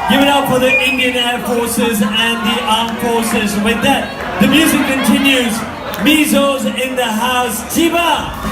Give it up for the Indian Air Forces and the Armed Forces. With that, the music continues. Mizos in the house. Chiba!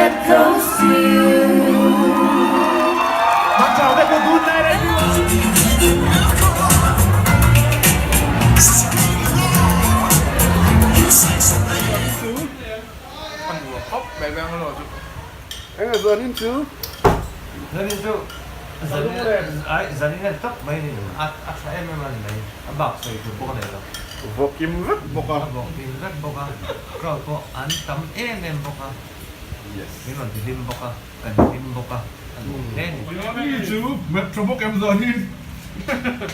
heart goes to you. Zanin chu zanin en tawp mai ni a tha em em a ni mai a bak sawi tur pawh ka nei lo. Vawkim vek bawk a. A vawkim vek bawk a, crowd pawh an tam em em bawk a, min rawn ti hlim bawk a, kan hlim bawk a, a nuam hle a ni. Mi chu met tha bawk em zanin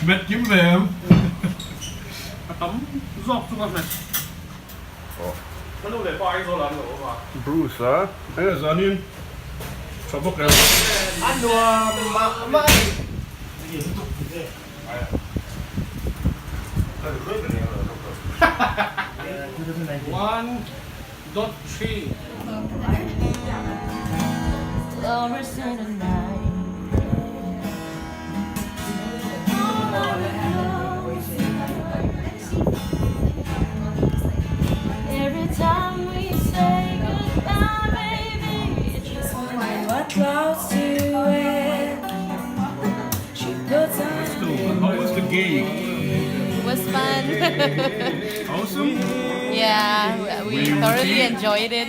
met kim ve em. A tam zawk chu ka hmet. Ka nu leh pa Aizawl ah an lo awm a. Bruce a enge zanin tha bawk em. A nuam mah mah a ni. One dot three. How was the gig? It was fun. Awesome? Yeah, we thoroughly enjoyed it.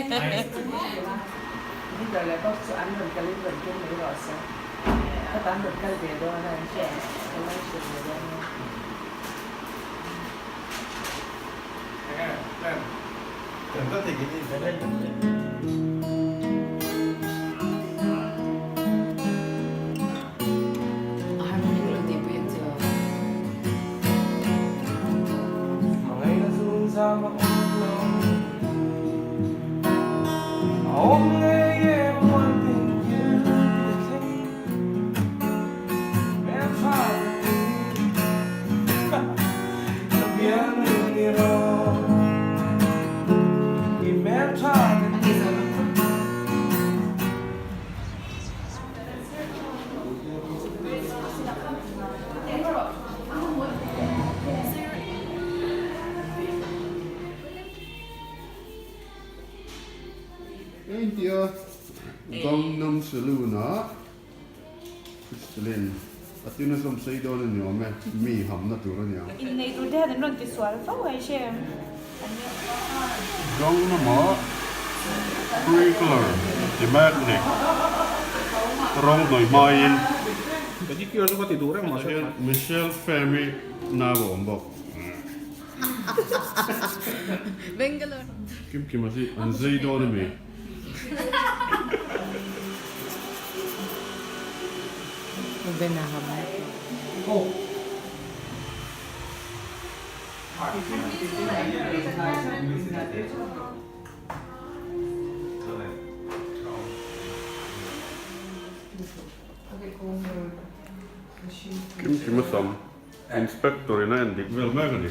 India Gangnam Saloon ah Crystalline a tin a zawm sei dawn a ni awm e, mi hamna tur a ni ang. Innei tur te hian an rawn ti sual fo mai hre em? Gangnam ah Three colour Demagnic rawng hnawih hmaiin Michelle Pham i nau a awm bawk. Kim Kim a hi an zei dawn a mi? Kim Kim a sam. Inspector in a en dik vel mek a ni.